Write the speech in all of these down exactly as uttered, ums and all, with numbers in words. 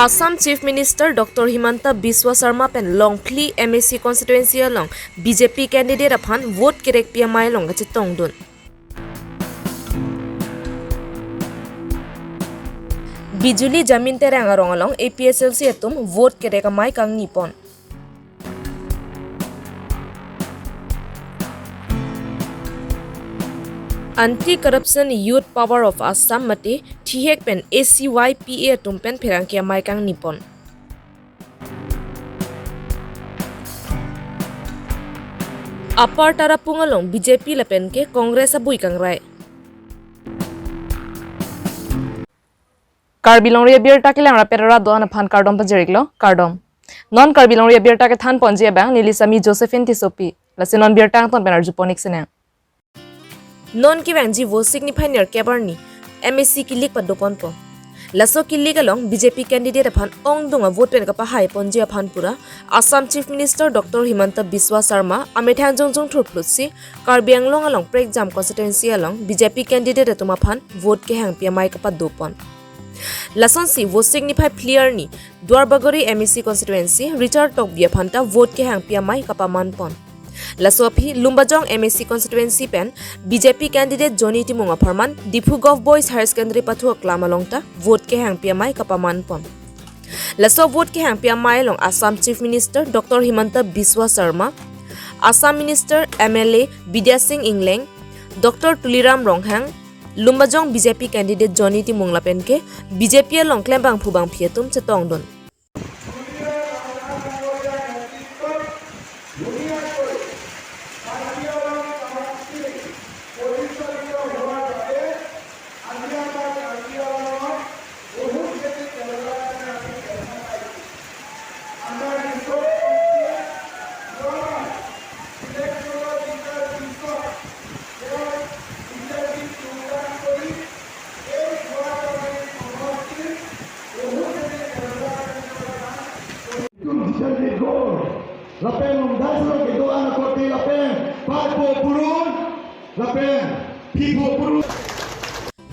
Assam Chief Minister Doctor Himanta Biswa Sarma pen Longphli M A C constituency along B J P candidate aphan vote kerekpi amei along kachetongdun. Bijuli Jamin Terang arong along A P H L C atum vote kerek amei kangnipon. Anti Corruption Youth Power of Assam mate THYACC pen A C Y P A atum pen pherangke amei kangnipon. Upper Tarapung along B J P lapen ke Congress abui kangrai. Karbi Longri Abirta kelang rapet ra do-an aphan kardom pajir-iklo, kardom. Non Karbi Longri Abirta kethan ponji abang neli sami Josephine Tissopi. Lasi non birta angton pen arjupon-ik sinang. Non kevangji Vosik niphai nerkep arni M A C kilik padoponpo. Laso kilik along B J P candidate aphan ongdung avote pen kapahai ponji aphan pura Assam Chief Minister Doctor Himanta Biswa Sarma amethang jongjong thurphlutsi Karbi Anglong along Prekjam constituency along B J P candidate atum aphan vote kehangpi amei kapadopon. Lasonsi Vosik niphai phli arni Duarbagori M A C constituency Richard Tokbi aphan ta vote kehangpi amei kapamanpon. Laso aphi Lumbajong M A C constituency pen B J P candidate Johnny Timung apharman Diphu Govt Boys Higher Secondary pathu aklam along ta vote kehangpi amei kapamanpon. Laso vote kehangpi amei along Assam Chief Minister Doctor Himanta Biswa Sarma, Assam Minister M L A Bidya Sing Engleng, Doctor Tuliram Ronghang, Lumbajong B J P candidate Johnny Timung lapen ke B J P along klembangphu bangphi atum chetongdun. Lapen longdaslo kedo-an akorte lapen parpo purun lapen pipo purun.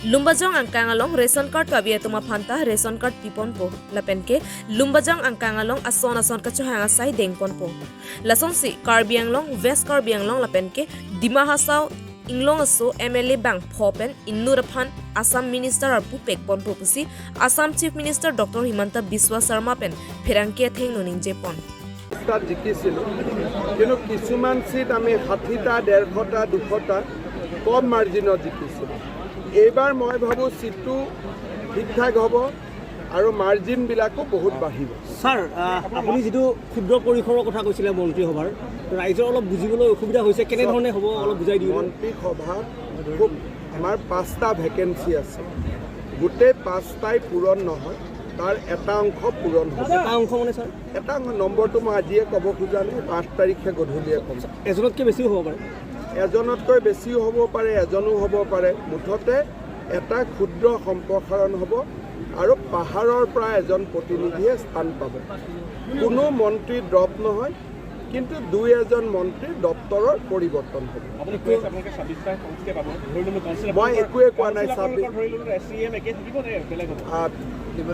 Lumbajong angkang along ration card kabi atum aphan ta ration card piponpo lapen ke Lumbajong angkang along ason ason kachohang asai dengponpo. Lasonsi Karbi Anglong, West Karbi Anglong lapen ke Dima Hasao Inglong aso M L A bangpho pen inut aphan Assam Minister arpu pekponpo pusi Assam Chief Minister Doctor Himanta Biswa Sarma pen pherangke athengno ningjepon. তাত জিকিছিলোঁ, কিন্তু কিছুমান চিট আমি ষাঠিটা, ডেৰশটা, দুশটা কম মাৰ্জিনত জিকিছিলোঁ। এইবাৰ মই ভাবোঁ চিটটো ঠিক ঠাক হ'ব আৰু মাৰ্জিনবিলাকো বহুত বাঢ়িব। ছাৰ, আহ, আপুনি যিটো ক্ষুদ্ৰ পৰিসৰৰ কথা কৈছিলে মন্ত্ৰী সভাৰ, ৰাইজৰ অলপ বুজিবলৈ অসুবিধা হৈছে, কেনেধৰণে হ'ব অলপ বুজাই দিব। মন্ত্ৰী সভাত খুব আমাৰ পাঁচটা ভেকেঞ্চি আছে, গোটেই পাঁচটাই পূৰণ নহয়, তাৰ এটা অংশ পূৰণ হ'ব। এটা অংশ মানে ছাৰ? এটা অংশ, নম্বৰটো মই আজিয়ে ক'ব খোজা নাই, আঠ তাৰিখে গধূলিয়ে ক'ম। এজনতকৈ বেছিও হ'ব পাৰে? এজনতকৈ বেছিও হ'ব পাৰে, এজনো হ'ব পাৰে। মুঠতে এটা ক্ষুদ্ৰ সম্প্ৰসাৰণ হ'ব আৰু পাহাৰৰ পৰা এজন প্ৰতিনিধিয়ে স্থান পাব। কোনো মন্ত্ৰী ড্ৰপ নহয়, কিন্তু দুই এজন মন্ত্ৰীৰ দপ্তৰৰ পৰিৱৰ্তন হ'ব। আপুনি কৈ আছে আপোনালোকে ছাব্বিশটা কনষ্টেপ পাব, ধৰি ললোঁ কনষ্টেপ মই আপোনালোকৰ একোৱে কোৱা নাই, কনষ্টেপ ছাব্বিশ আপোনালোকৰ ধৰি ললোঁ এছ চি এম একে থাকিব নে বেলেগ হ'ব? আ,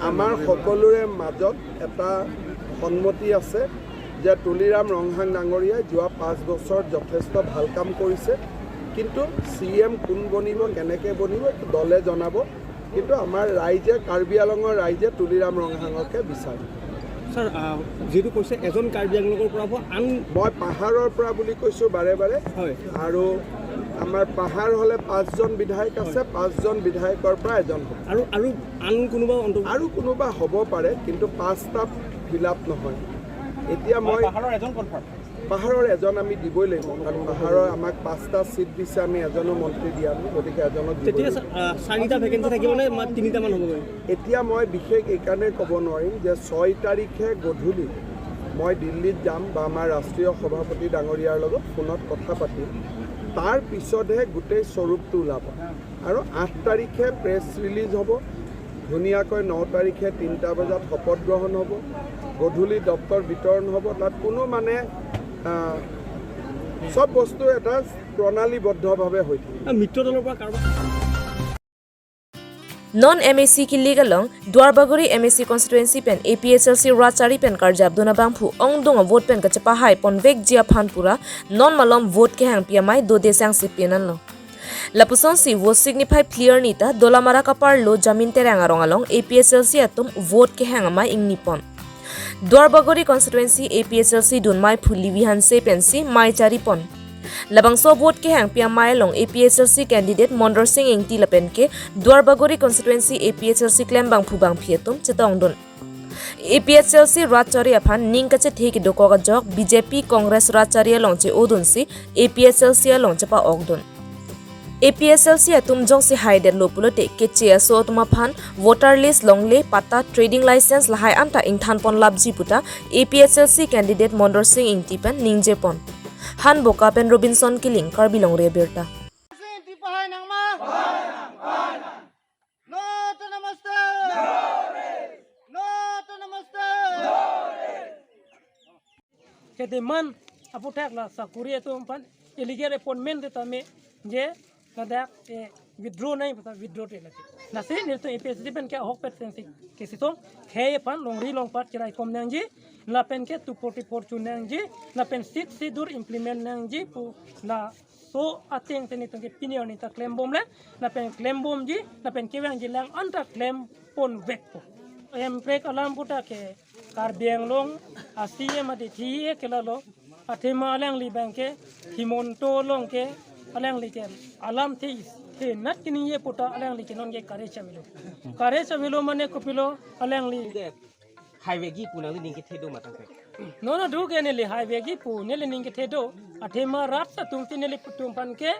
আমাৰ সকলোৰে মাজত এটা সন্মতি আছে যে তুলিৰাম ৰংহাং ডাঙৰীয়াই যোৱা পাঁচ বছৰ যথেষ্ট ভাল কাম কৰিছে, কিন্তু চি এম কোন বনিব, কেনেকে বনিব, এইটো দলে জনাব। কিন্তু আমাৰ ৰাইজে, কাৰ্বি আংলঙৰ ৰাইজে তুলিৰাম ৰংহাঙকে বিচাৰে। ছাৰ, আহ, যিহেতু কৈছে এজন কাৰ্বি আংলঙৰ পৰা হ'ব, আন মই পাহাৰৰ পৰা বুলি কৈছোঁ বাৰে বাৰে। হয়। আৰু আমাৰ পাহাৰ হ'লে পাঁচজন বিধায়ক আছে, হয়। পাঁচজন বিধায়কৰ পৰা এজন হ'ব। আৰু, আৰু আন কোনোবা অন্ত- আৰু কোনোবা হ'ব পাৰে, কিন্তু পাঁচটা ফিল আপ নহয়। এতিয়া মই পাহাৰৰ এজন কনফাৰ্ম? পাহাৰৰ এজন আমি দিবই লাগিব, কাৰণ পাহাৰৰ আমাক পাঁচটা চিট দিছে, আমি এজনো মন্ত্ৰী দিয়া নাই, গতিকে এজনক দিবই তেতিয়া লাগিব। চা-, আহ, চাৰিটা ভেকেঞ্চি থাকিবনে, মা-, তিনিটামান হ'বগৈ? এতিয়া মই বিশেষ এইকাৰণে ক'ব নোৱাৰিম যে ছয় তাৰিখে গধূলি মই দিল্লীত যাম বা আমাৰ ৰাষ্ট্ৰীয় সভাপতি ডাঙৰীয়াৰ লগত ফোনত কথা পাতিম, তাৰ পিছতহে গোটেই স্বৰূপটো ওলাব। আৰু আঠ তাৰিখে প্ৰেছ ৰিলিজ হ'ব, ধুনীয়াকৈ ন তাৰিখে তিনিটা বজাত শপত গ্ৰহণ হ'ব, গধূলি দপ্তৰ বিতৰণ হ'ব। তাত কোনো মানে, আহ, চব বস্তু এটা প্ৰণালীবদ্ধভাৱে হৈ থাকিব। আহ, মিত্ৰ দলৰ পৰা কাৰোবাৰ Non M A C kilik along Duarbagori M A C constituency pen A P H L C rat chari pen karjap dun abangphu ongdung avote pen kachepahai ponvekji aphan pura non malom vote kehangpi amei dode sangsi pin anlo. Lapusonsi Vosik niphai phli arni ta Dolamara kaparlo Jamin Terang arong along A P H L C atum vote kehang amei ingni pon. Duarbagori constituency A P H L C dunmei phu Livi Hanse pensi mei chari pon. Labangso vote kehangpi amei along A P H L C candidate Mondor Sing Ingti lapen ke Duarbagori constituency A P H L C klembangphu bangphi atum chetong dun. A P H L C rat chari aphan ning kachethe kedokok ajok B J P Congress rat chari along che-o dunsi A P H L C along chepa-ok dun. A P H L C atum jongsi haidetlo pulote keche aso atum aphan voter list, longle, patta, trading license lahai anta ingthan pon lapji puta A P H L C candidate Mondor Sing Ingti pen ningje pon. Han Boka pen Robinson Killing, Karbi Longri Abirta. No to namaste. No to namaste. Ke demand aphuthak la sakuri atum aphan illegal appointment te tame je ladak, eh, withdraw nai puta withdraw te lagi. Lasi nelitum A P H L C pen ke ahokpet pensi kesitong khei aphan longri longpat cherai kom nangji, lapen ke two forty-four chun nangji, lapen Sixth Schedule implement nangji pu laso ateng te nelitum ke pini arni ta klembom le, lapen klembomji, lapen kevangji lang anta klem ponvekpo. Hemprek alam puta ke Karbi Anglong a C M adi thi e ke lalo. Athema alangli abang ke Himanta along ke alangli ke alam the, the nat kiningje puta alangli ke non ke courage avelo. Courage avelo mane kopilo alangli. Haivekji pu nangli ning kethe do ma tangte. No, no, do ke neli haivekji pu neli ning kethe do. Athema rat atum si nelitum aphan ke,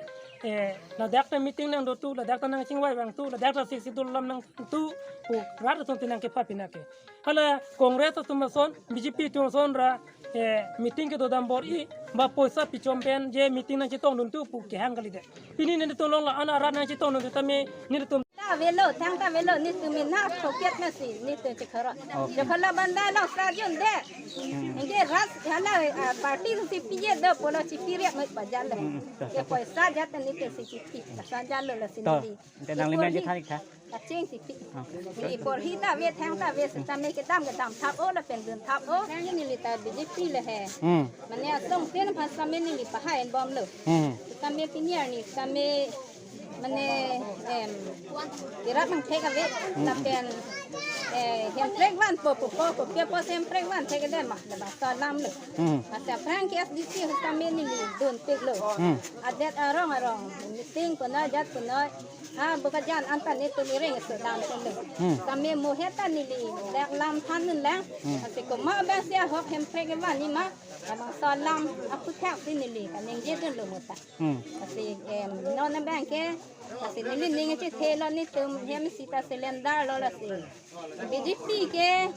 eh, ladak ta meeting nangdo tu, ladak ta nangchingvai vang tu, ladak ta Sixth Schedule alam nang tu pu rat atum si nangkepha pina ke. Hala Congress atum ason, B J P atum ason ra, eh, meeting kedo dam bor-i, ba poisa pichom pen je meeting nangchetong dun tu pu kehang kalidet. Pini nelitum along la-an arat nangchetong dun tame nelitum. Ta avelo, thang ta avelo, nelitum ina thokek nasi, nelitum chekharot. Okay. Chekharot banda along sa jun de. Anke rat hala, ah, party si pije do pulo chipi riak met bajar le. Hmm, ta, ta. Ke poisa jat nelitum si chipi. Sa jalo lasi to, neli. Ante nangli men je tharik tha. Kaching chipi. Ah. Neli porhi ta ave, thang ta ave, sitame kedam kedam thap-o lapen dun thap-o. Neli ta B J P le he. Hmm. Mane asong ten aphan sitame neli pahai bomlo. Hmm. Sitame pini arni sitame mane, em, irat nangthek ave, hmm, lapen, eh, hemprek vanpo pu po, kopi apotsi hemprek vanthekdetma, labangso alamlo. Hmm. Masi aphrang ke S D C sitame neli dunpiklo. Hmm. Adet arong arong, meeting punoi, jat punoi. Ha, Bokajan anta nelitum ireng iso dam selo. Hmm. Sitame mo he ta neli dak lam than nun lang. Hmm. Masi komat abangsi ahok hemprek kevan ni ma, labangso alam aphuthak si neli kaningje dunlo mo ta. Hmm. Lasi, em, non abang ke, lasi neli ning kachethe lo, nelitum hem sita cylinder lo lasi. B J P ke,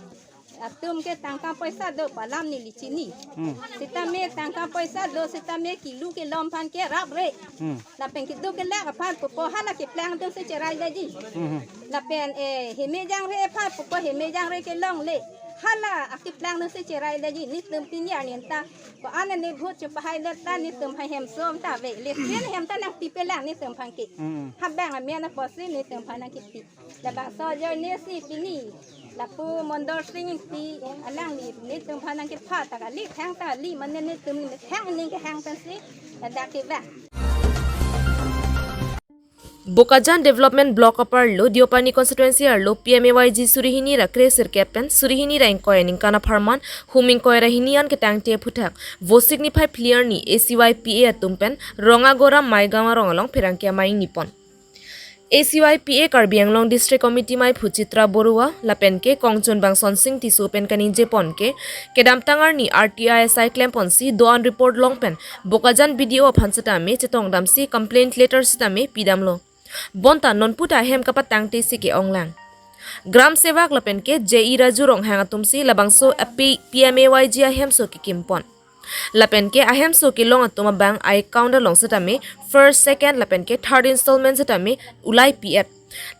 atum ke tangka poisa do pu alam neli chini. Hmm. Sitame tangka poisa do, sitame kilu kelom aphan ke rapre. Hmm. Lapen keduk kelak aphan pupo hala keplang atum si cherai daji. Hmm. Lapen, eh, heme jangre aphan pupo heme jangre kelongle. Hala akeplang atum si cherai daji. Nelitum pini arni ta ko-an ne vote chepahaidet ta nelitum hai hem som ta ave. Lesen hem ta nangpipelang nelitum aphan ke. Hmm. Ha bang amen apotsi nelitum aphan nangkipi. Labangso ajoine si pini lapu Mondor Sing Ingti alangli nelitum aphan nangkepha ta kali, thang ta kali, mane nelitum thang ning kehang pensi ladak kevang. Bokajan Development Block aparlo Deopani constituency arlo P M A Y G suri hini ra kre sirkep pen suri hini ra ingkoi aningkan apharman hum ingkoi ra hini an ketangte aphuthak Vosik niphai phli arni A C Y P A atum pen Rongagoram Maigaon arong along pherangke amei ingni pon. A C Y P A Karbi Anglong District Committee meiphu Chitra Borua lapen ke kongchun bangson Sing Tisso pen kaningje pon ke, kedamtang arni R T I S I klem ponsi do-an report long pen Bokajan B D O aphan sitame chetong damsi complaint letter sitame pidamlo. Bonta nonpu ta hem kapatangte si ke-ong lang. Gram Sevak lapen ke J E Raju Ronghang atum si labangso a P-, P M A Y G ahemso kekim pon. Lapen ke ahemso kelong atum abang a-account along sitame first, second lapen ke third installment sitame ulai P F.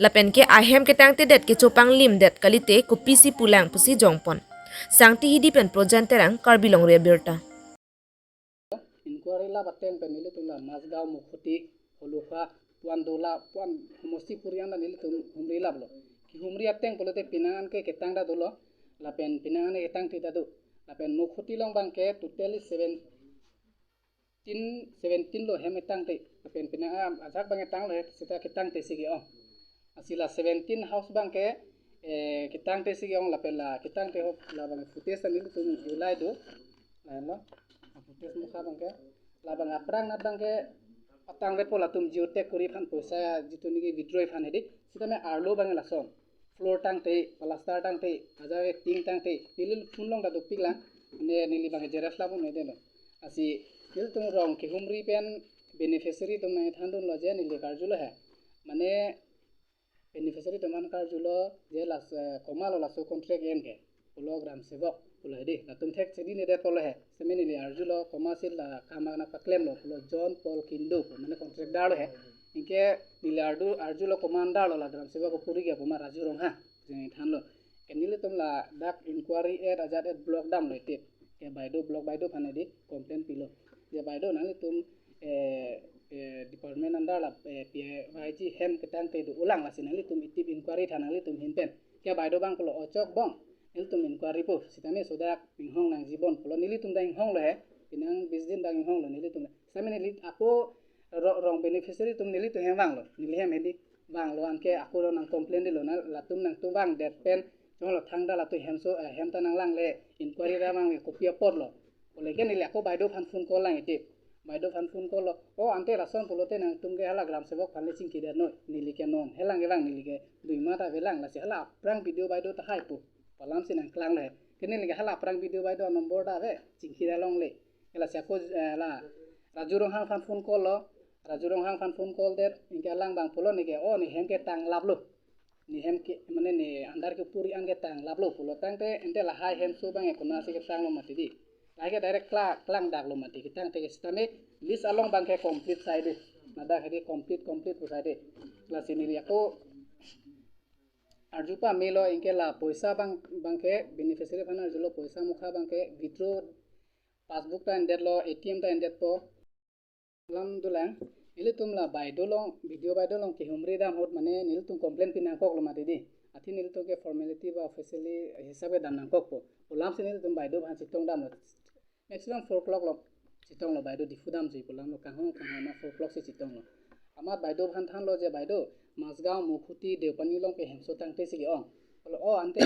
Lapen ke ahem ketangtedet kechopang limdet kalite kopisi pulang pusi jong pon. Sangti Hidi pen Projen Terang, Karbi Longri Abirta. Inquiry lap ateng pen nelitum la Masgaon, Mukhoti, Holufa, puan dola, puan homosti puri an ta nelitum humri laplo. Kehumri ateng pulote penang an ke ketang ta dolo, lapen penang an ketang te ta do. Lapen Mukhuti along abang ke totally seven, tin seventeen lo hem ketang te. Lapen penang a ajak abang ketang lo he, seta ketang te si ke-ong. Lasi la seventeen house abang ke, eh, ketang te si ke-ong, lapen la ketang te ahok labang footage ta nelitum ulai do. Lahenlo. Footage mukha abang ke. Labang aphrang anat abang ke patang vepo, latum geotag kori aphan poisa jitu neli withdraw aphan hedi. Sitame arlo abang lason. Floor tangte, plaster tangte, ajak tin tangte, neli phone along ta dopik lang, ne neli abang Xerox lapu me delo. Lasi nelitum rong kehumri pen beneficiary atum nangthandunlo je neli karjulo he. Mane beneficiary atum aphan karjulo je las, eh, komatlo laso contract en ke. Pulo Gram Sevak pulo hedi, latum thek chini ne det pulo he. Sitame neli arjulo komatsi la kam nangpaklemlo pulo, John Paul Kindo pu mane contractdar lo he. Anke neli ardu arjulo komat an darlo la Gram Sevak kopuri ke pu ma Raju Ronghang. Jeng thanlo. Ke nelitum ladak inquiry et ajat et block damlo itip. Ke Baido, block Baido aphan hedi complain pilo. Je Baido nanglitum, eh, eh, department under la, eh, P Y G hem ketang te do ulang, lasi nanglitum itip inquiry tha nanglitum ahin pen. Ke Baido abang pulo, o chokbong, nelitum inquiry po, sitame sodak inghong nangji bon pulo, nelitum ta inghonglo he, penang bis din ta inghonglo nelitum. Sitame neli ako ro-, rong beneficiary atum nelitum hem vanglo, neli hem hedi vanglo, anke ako ro nang complain detlo, na latum nangtum vangdet pen, jonglo thangta latum hemso, eh, hem ta nanglangle, inquiry ra vang kopi apotlo. Pule ke neli ako Baido aphan phone call lang itip. Baido aphan phone call lo. O ante lason pulote nangtum ke hala Gram Sevak aphan le chingki det noi. Neli ke non helang ke vang, neli ke dui ma ta avelang, lasi hala aphrang B D O Baido tahai pu. Pu alam si nangklanglo he. Ke neli ke hala aphrang B D O Baido anumber ta ave, chingki det longle. Ke lasi ako, eh, la Raju Ronghang aphan phone call lo. Raju Ronghang aphan phone call det, anke alang abang pulo ne ke, o ne hem ketang laplo. Ne hem ke, mane ne andar kepuri an ketang laplo pulo tangte, ante lahai hemso abang ke konatsi ketanglo mati di. Lahai ke direct kla-, klang daklo mati, ketang te ke sitame list along abang ke complete sai de. Ladak hedi complete, complete pu sai de. Lasi neli ako arju pamelo, anke la poisa abang, abang ke beneficiary aphan arjulo, poisa mukha abang ke withdraw, passbook ta endetlo, A T M ta endetpo. Lam dolang, nelitum la Baido along, B D O Baido along kehumri dam ahut mane nelitum complain pi nangkoklo mati di. Athe nelitum ke formality ba officially hisab ke dam nangkokpo. Pu alam si nelitum Baido aphan chetong damlo. Maximum four o'clock lo chetonglo Baido, Diphu damji pu alam lo, kanghon kanghon ma four o'clock si chetonglo. Amat Baido aphan thanlo je Baido, Masgaon, Mukhuti, Deopani along ke hemso tangte si ke-ong. Pulo o ante,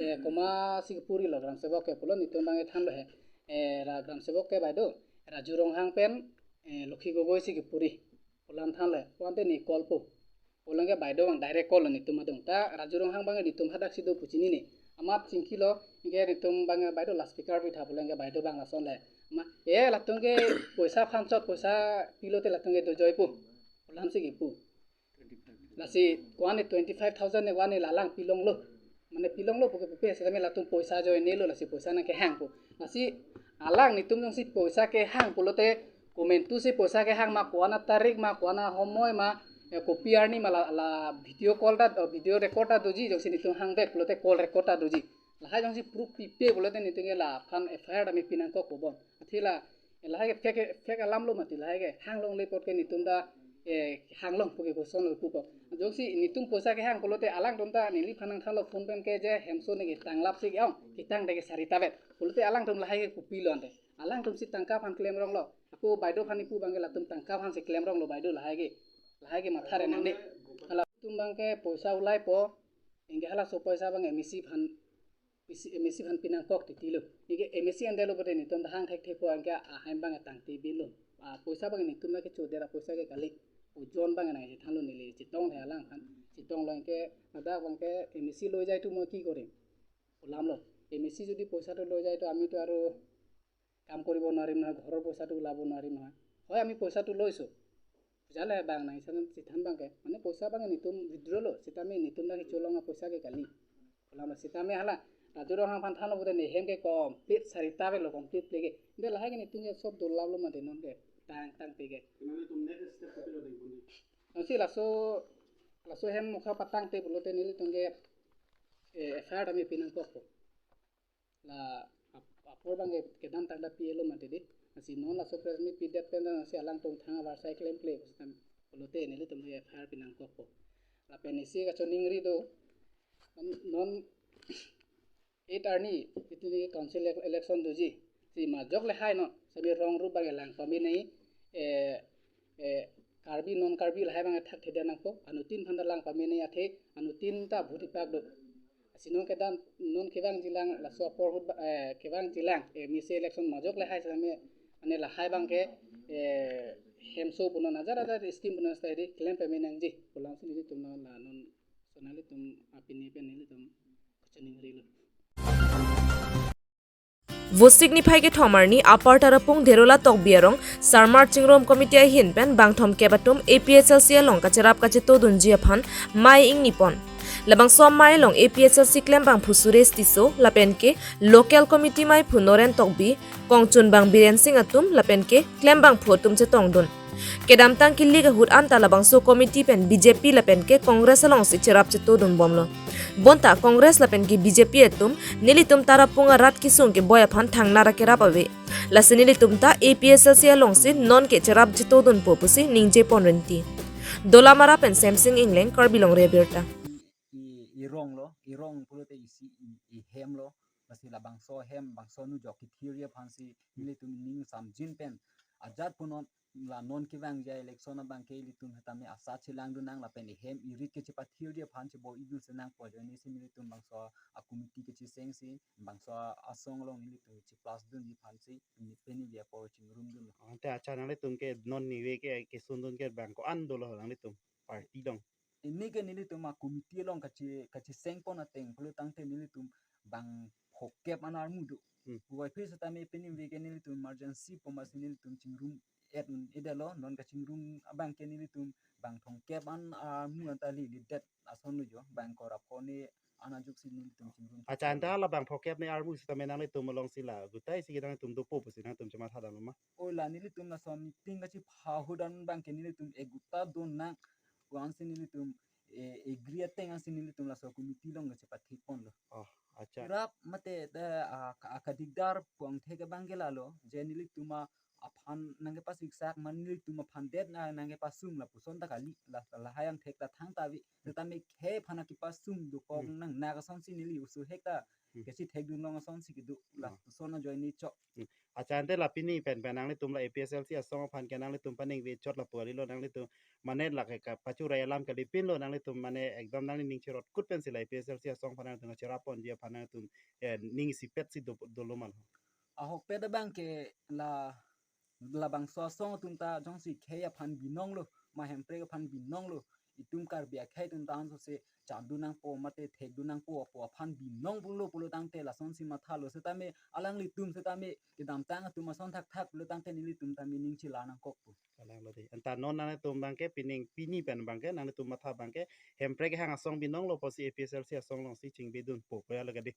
eh, komatsi kepurilo Gram Sevak ke pulo, netum abang ke thanlo he. Eh, ra Gram Sevak ke Baido, Raju Ronghang pen, eh, Lokhi Gogoi si kepuri. Pu alam thanlo, o ante ne call po. Pulang ke Baido abang direct call lo netum adung ta, Raju Ronghang abang netum hadak si do pu chinine. Amat chingkilo, anke netum abang Baido loudspeaker pitha pulang ke Baido abang lason le. Ma, eh, latum ke poisa aphan chot, poisa pilote latum ke dojoi pu. Pu alam si kepu. Lasi ko-an ne twenty-five thousand ne ko-an ne la alang pilonglo. Mane pilonglo puke pupe, sitame latum poisa ajoine lo, lasi poisa nangkehangpo. Lasi alang netum jongsi poisa kehang pulote, komantusi poisa kehang ma, ko-an atarik ma, ko-an ahomoi ma, eh, kopi arni ma la, la video call ta, eh, video record ta doji, jongsi netum hangvek pulote call record ta doji. Lahai jongsi proof pipe pulote netum ke laphan F I R ta me pi nangkokpo bon. Athe la, eh, lahai ke fake, fake alam lo mati, lahai ke hanglongle apot ke netum ta, eh, hanglong puke kosonlo pupo. Jongsi netum poisa kehang pulote alangtum ta neliphan nangthanlo phone pen ke je hemso ne ketang lap si ke-ong, ketang te ke sari tavet. Pulote alangtum lahai ke kopilo ante. Alangtum si tangka aphan klemronglo. Ako Baido aphan ipu abang ke latum tangka aphan si klemronglo Baido lahai ke. Lahai ke matha re nang de. Halatum abang ke poisa ulaipo. Anke halaso poisa abang M A C aphan, M A C, M A C aphan pi nangkok titilo. Anke M A C endetlo pulote netum ta hang thekthekpo, anke ahem abang tangte bilo. Ah, poisa abang netum lake chodet apoisa ke kali. Ojon abang nangchethanlo, neli chetong he alangphan. Chetonglo anke ladak abang ke M A C loi jai tu mo ki korim. Pu alam lo. M A C jodi poisa tu loi jai tu ami tu aru কাম কৰিব নোৱাৰিম নহয়, ঘৰৰ পইচাটো ওলাব নোৱাৰিম নহয়। হয়, আমি পইচাটো লৈছোঁ, বুজালে বাং নাই, চিধান বাংকে, মানে পইচা বাংকে নিতুম withdrawলো, sitame nitum lake cholong apoisa ke kali. Pu alam sitame hala, Raju Ronghang aphan thanlo pulote ne hem ke complete sari tavetlo, complete plege. Ante lahai ke nitum ke sob dolaplo mati non ke, tang tang pege. Nelitum next step kopilo dengpon di. Ansi laso, laso hem mukha patangte pulote nelitum ke, eh, F I R ta me pi nangkokpo. La ap-, apor bang ke kedam tangta P L O mati di. Ansi non laso press meet pidet pen ansi alangtum thang avarsai klemkle pu sitame. pulote nelitum F I R pinangkokpo. Lapen isi kachiningri do, non, non eight arni, iti council ele-, election doji. Si majok lahai non, sami rong rup abang lang pamenei, eh, eh, Karbi, non Karbi lahai abang thakthedun nangpo, anuttin aphan ta lang pamenei athe, anuttin ta vote ipak do. Si non kedam, non kevangjilang, laso apor ahut ba, eh, kevangjilang, eh, M A C election majok lahai sami, ane lahai abangke, eh, hemso punon, ajat ajat scheme punon seta ri klem pamenangji pu alam si nelitum la non, so nanglitum apini pen nelitum kachiningri lo. Vosik niphai kethom arni Upper Tarapung Dherola Tokbi arong Sarmar Chingrum Committee ahin pen bangthom kep atum A P H L C along kacherap kachetodunji aphan mei ingni pon. Labangso amei along A P H L C klembangphu Suresh Tisso lapen ke local committee meiphu Noren Tokbi, kongchunbang Biren Singh atum lapen ke klembangphu atum chetongdun. Kedamtang kilik ahut anta labangso committee pen B J P lapen ke Congress alongsi cherap chetodun bomlo. Bonta Congress lapen ke B J P atum nelitum Tarapung arat kesung keboi aphan thangnar akerap ave. Lasi nelitum ta A P H L C alongsi nonke cherap chetodunpo pusi ningje pon rinti. Dolamara pen Semsing Engleng, Karbi Longri Abirta. I, i rong lo, i rong pulote isi, i, i hem lo, lasi labangso hem, bangso nujok kethiri aphansi nelitum ning samjin pen ajat punon, la non kevangji election abangke ilitum hetame asa chelangdun nang lapen ihem irit kechepathirji aphan chebor-idun si nangpo ajoine si nelitum bangso a-committee kechesengsi, bangso asong along nelitum cheplasdunji aphansi, pini ave apor chingrumdun lo. Ante accha nanglitum ke non nive ke kesundun ke bang ko-an dolo nanglitum party along? Pini ke nelitum a-committee along kache, kacheseng pon ateng pulo tangte nelitum bang phokep an armu do. Hmm. Puvoiphit setame pini ave ke nelitum emergency pu amatsi nelitum chingrum-et un-edetlo, non kachingrum abangke nelitum bang thomkep an armu anta leledet ason lo jo, bang kora phone an ajuksi nelitum chingrum. Accha, anta la bang phokep ne armu setame nanglitum alongsi la gutai si nanglitum dopo pusi nanglitum chemathadamlo ma? O la nelitum laso meeting kachepahudun abangke nelitum eguta dun nang pu ansi nelitum, eh, agree ateng ansi nelitum laso committee along kachepathik ponlo. Oh, accha. Cherap mate, eh, a, ka, kadikdar pu angthek abangke lalo, je nelitum aphan nangkepasiksak, mane nelitum aphan det na nangkepasung lapuson ta kali, la, lahai angthek ta thangta ave. Hmm. Setame khei aphan kepasung dokok, hmm, nang na asonsi neli oso hek ta, hmm, kachethekdun long asonsi kedo, hmm, lapuson ajoine chok. Hmm. Accha, ante la pini pen pen nanglitum la A P H L C asong aphan ke nanglitum paning vechot lapu kalilo, nanglitum mane lake kapachurai alam kalipinlo, nanglitum mane ekdom nangli ning cherot kut pensi la A P H L C asong aphan nanglitum cherap ponji aphan nanglitum, eh, ning isipet si do, dolo ma lo? Ahokpet abangke la, labangso asong atum ta jongsi khei aphan binong lo, ma hemprek aphan binong lo, itum Karbi akhei atum ta ansose chadun nangpo mate thekdun nangpo pu aphan binong pulo pulo tangte lasonsi mathalo setame alanglitum setame kedamtang atum ason thakthak pulo tangte nelitum tame ning chelar nangkokpo. Kalang lo dei. Anta non nanglitum abangke pining pini pen abangke nanglitum matha abangke hemprek kehang asong binong lo pusi A P H L C asong alongsi chingbedunpo, koya lake dei.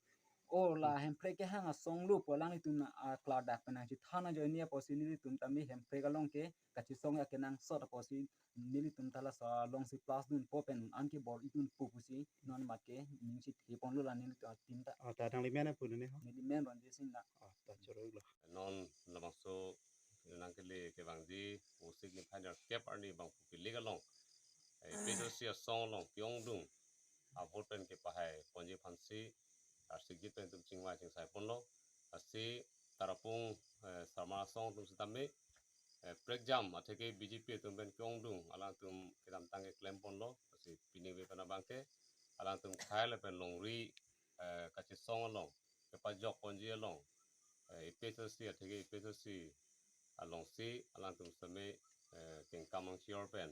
O la, hmm, hemprek kehang asong lo pu alanglitum na, ah, klardak pen nangchethan ajoine apotsi nelitum tame hemprek along ke kachesong ya kenangsot apotsi nelitum ta laso alongsi plasdunpo pen an kebor-idunpo pusi non mat ke ning chethe ponlo la nelitum atin ta. Oh, ta nangli men pu ne ho? Neli men Ronjit Singh na. Oh, ta choro lo. Non labangso nangkele kevangji Vosik niphai nerkep arni bangphu kilik along, eh, A P H L C asong along ke-ongdung avote pen kepahai ponji aphansi arsikjit pen itum chingvai chingsai ponlo. Lasi Tarapung, eh, Sarmar asong atum setame, eh, prekjam atheke B J P atum pen ke-ongdung alangtum kedamtang keklem ponlo. Lasi pini ave pen abangke alangtum khei lapen longri, eh, kachesong along, kepajok ponji along, eh, A P H L C atheke A P H L C alongsi alangtum setame, eh, kengkam angchior pen,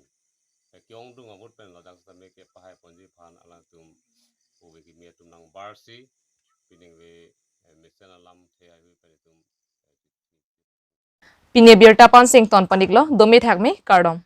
eh, ke-ongdung avote pen ladak setame kepahai ponji aphan alangtum ove kimi atum nangbarsi pini ave, eh, mesen alamthe haihui pen itum, eh, Pini abirta pansing ton paniklo, dome thakme, kardom.